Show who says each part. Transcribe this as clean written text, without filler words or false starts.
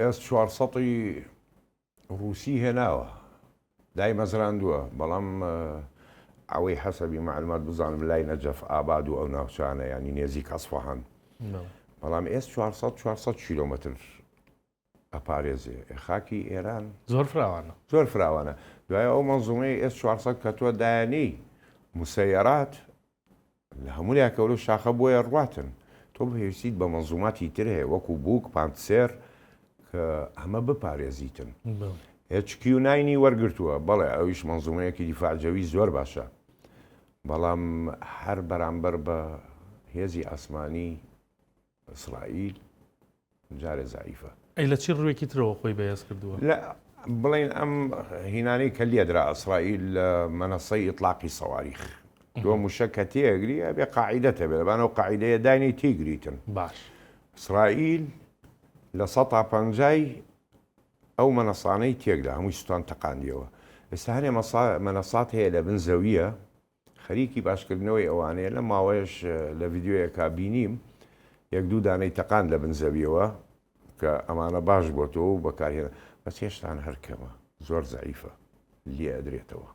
Speaker 1: ئێس 400ی ڕووسی هێناوە دایمەزراندووە بەڵام ئەوەی حەسەبی معلومات بزانم لای نەجەف ئاباد و ئەو ناوچانە ینی نێزیک ئەسفەهان بەڵام ئێس 400 400 کیلۆمەتر ئەپارێزێ خاکی ئێران
Speaker 2: زۆر فراوانە.
Speaker 1: زۆر فراوانە دوای ئەو مەنزومەی ئێس 400 کە تۆ دایانی مسەیەرات لە هەموو لایەکەوە لەو شاخە بۆیە ڕواتن تۆ پێویستیت بە مەنزوماتی تر هەیە وەکو بووک پانتسێر کە ئەمە بپارێزیتن. ئێچ کیو ناینی وەرگرتووە بەڵێ ئەویش مەنزومەیەکی دیفاع جەوی زۆر باشە بەڵام هەر بەرامبەر بە هێزی ئاسمانی ئیسرائیل جارێ زەعیفە.
Speaker 2: ئەی لە چی ڕووێکی ترەوە خۆی بەهێز کردووە؟
Speaker 1: لە بڵێین ئەم هینانەی کە لێدرا ئیسرائیل لە مەنەسەی ئیتلاقی سەواریخ تۆ موشەک کە تێگری ئەبێ قاعیدەت هەبێ لەبان ئەو قاعیدەیە داینەی تیگریتن.
Speaker 2: باش.
Speaker 1: ئیسرائیل 50%ی ئەو مەنەسانەی تێکدا هەمووی سوتان تەقاندیەوە. ئێستا هەنێ مەنەسات هەیە لە بن زەویە خەریکی باشکردنەوەی ئەوانەیە، لەم ماوەیەش لە ڤیدیۆیەکا بینیم یەک دوو دانەی تەقاند لە بن زەویەوە کە ئەمانە باش بۆتەوە و بەکارهێنا بەس هێشتان هەر کەمە زۆر زەعیفە لێ ئەدرێتەوە.